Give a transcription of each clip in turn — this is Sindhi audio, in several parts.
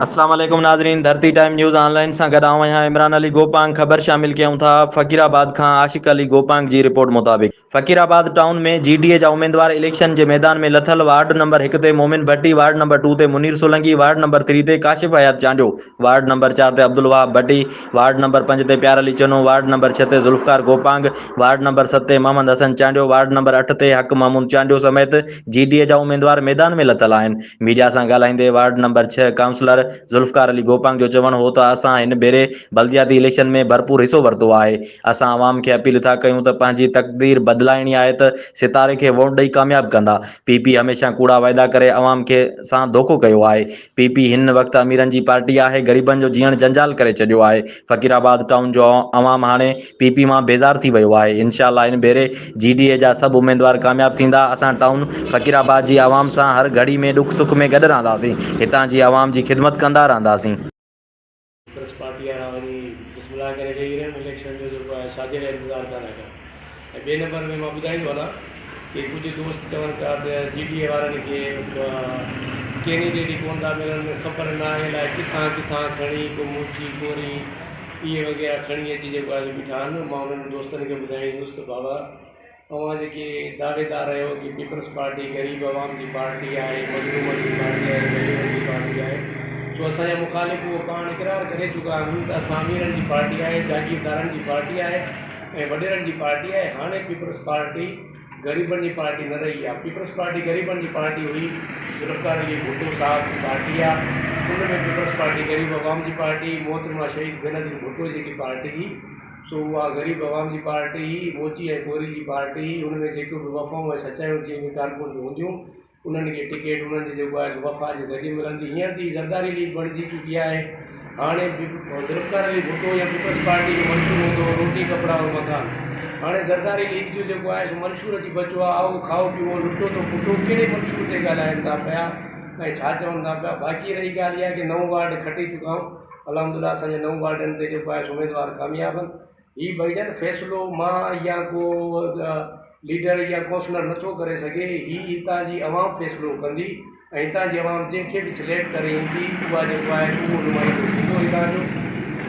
اسلام عليڪم ناظرين ڌرتي ٽائيم نيوز آن لائين سان گڏ آئون آهيان عمران علي گوپانگ خبر شامل ڪيون ٿا فقير آباد کان عاشق علي گوپانگ جي رپورٽ مطابق Faqir Abad town ۾ G D A جا اميدوار اليڪشن جي ميدان ۾ لٿل وارڊ نمبر هڪ تي مومن ڀٽي وارڊ نمبر ٽو تي Munir Solangi ward number three تي ڪاشف حيات چانڊيو وارڊ نمبر چار تي عبدالوهاب ڀٽي وارڊ نمبر پنج تي پيار علي چنو وارڊ نمبر ڇهه تي ذوالفقار گوپانگ وارڊ نمبر ست تي محمد حسن چانڊيو وارڊ نمبر اٺ تي حق محمود چانڊيو سميت جي ڊي اي جا اميدوار ميدان ۾ لٿل آهن ميڊيا سان ڳالهائيندي وارڊ نمبر ڇهه ڪائونسلر ذوالفقار علي گوپانگ جو چوڻ هو ته اسان هن ڀيري بلدياتي اليڪشن ۾ ڀرپور حصو ورتو آهي، اسان عوام کي اپيل ٿا ڪيون ته پنهنجي تقدير بدلائڻي آهي ته ستاري کي ووٽ ڏئي ڪامياب ڪندا، پي پي هميشه ڪوڙا واعدا ڪري عوام کي سان ڌوڪو ڪيو آهي، پي پي هن وقت اميرن جي پارٽي آهي، غريبن جو جيئڻ جنجال ڪري ڇڏيو آهي، فقير آباد ٽائون جو عوام هاڻي پي پي مان بيزار ٿي ويو آهي، انشاء الله هن ڀيري جي ڊي اي جا سڀ اميدوار ڪامياب ٿيندا، اسان ٽائون فقير آباد جي عوام سان هر گهڙي ۾ ڏک سک ۾ گڏ رهنداسين، هتان جي عوام جي خدمت ڪندا رهنداسين. پيپلز پارٽي وارا وڃي بسم الله ڪري ويهي رهيا آهن اليڪشن جو جيڪو آهي ڇا جي لاء انتظار پيا ٿا ڪن ۽ ٻئي نمبر ۾ مان ٻڌائيندو هلان ڪي ڪجهه دوست چون پيا ته جي ڊي اي وارن کي ڪينڊيڊيٽ ئي ڪونه ٿا ملن خبر ناهي الائي ڪٿان ڪٿان کڻي ڪو موچي ڪوري اهي وغيره کڻي اچي جيڪو آهي سو بيٺا آهن مان انهن دوستن کي ٻڌائيندس ته بابا اوهان جيڪي دعويدار آهيو ڪي پيپلز پارٽي غريب عوام جي پارٽي آهي، مظلومن جي پارٽي آهي، غريبن جي پارٽي آهي سو اسان جا مخالف اهو پاڻ اقرار ڪري چڪا آهن ته اسان اميرن جي پارٽي آهي، جاگيردارن جي پارٽي آهي ۽ وڏيرن جي پارٽي آهي، هاڻي پيپلز پارٽي غريبن جي پارٽي نه رهي آهي، پيپلز پارٽي غريبن جي پارٽي هئي، ذوالفقار علي ڀٽو صاحب جي پارٽي آهي، ان ۾ پيپلز پارٽي غريب عوام جي پارٽي، محترمه شهيد بينظير ڀٽو جيڪي پارٽي هئي. سو اها غريب عوام جي پارٽي هئي، موچي ۽ ڪوري جي پارٽي هئي، ان ۾ جيڪي به وفائون ۽ سچايون جنهن به ڪارڪن جون هونديون، انهن کي ٽڪيٽ انهن جي جيڪو آهي سو وفا جي ذريعي ملندي. هينئر ته هي زرداري ليگ بڻجي چڪي آهي. هاڻي ذوالفقار علي ڀٽو يا پيپلز پارٽي جو منشور هوندو هو روٽي، ڪپڙا اور مڪان. هاڻي زرداري ليگ جو جيڪو آهي سو منشور اچي بچيو آهي، آئو کائو پيئو لٽو ته ڦٽو. ڪهڙي منشور تي ڳالهائين ٿا پيا ۽ ڇا چون ٿا پيا. باقي رهي ڳالهه اها ڪي نئون وارڊ کٽي چڪا آهيون. الحمدلله اسان جي نو وارڊن تي جيڪو آهي سو اميدوار ڪامياب آهن هي ڀئي جان فيصلو مان يا ڪو ليڊر يا ڪونسلر نٿو ڪري سگهي هي هتان جي عوام فيصلو ڪندي ۽ هتان جي عوام جنهن کي به سليڪٽ ڪري ايندي اها جيڪو آهي اهو نمائندو ٿيندو هتان جو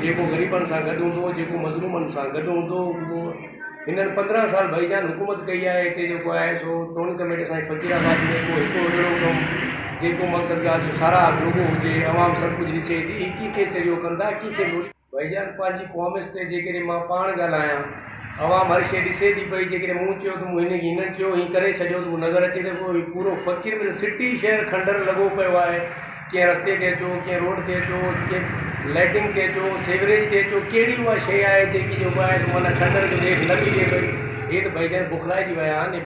جيڪو غريبن سان گڏ هوندو جيڪو مظلومن سان گڏ هوندو اهو هنن 15 سال ڀائي جان حڪومت ڪئي آهي هتي جيڪو آهي سو ٽون ڪميٽي اسان جي فقير آباد ۾ ڪو هڪڙو اهڙو ڪم جيڪو مقصد ڳالهه جو ساراهه جوڳو هجي عوام سڀ ڪجهه ڏسي ٿي هي ڪنهن کي چريو ڪن ٿا ڪنهن کي لوڙي ڀائي جان پنهنجي پرامس تي جيڪڏهن مان پاڻ ڳالهايان عوام هر شيء ڏسي ٿي پئي جيڪڏهن مون چيو ته مون هن هنن چيو هي ڪري ڇڏيو ته اهو نظر اچي ٿو پيو هي پورو فقير مل سٽي شهر کنڊر لڳو پيو آهي ڪنهن رستي تي اچو، ڪنهن روڊ تي اچو، ڪنهن لائٽنگ تي اچو، سيوريج تي اچو، ڪهڙي اها شيء آهي جيڪي جو آهي سو معنيٰ کنڊر جو ڏيک نه ٿي ڏئي پئي. هي ته ڀئي جان بخلائجي ويا آهن.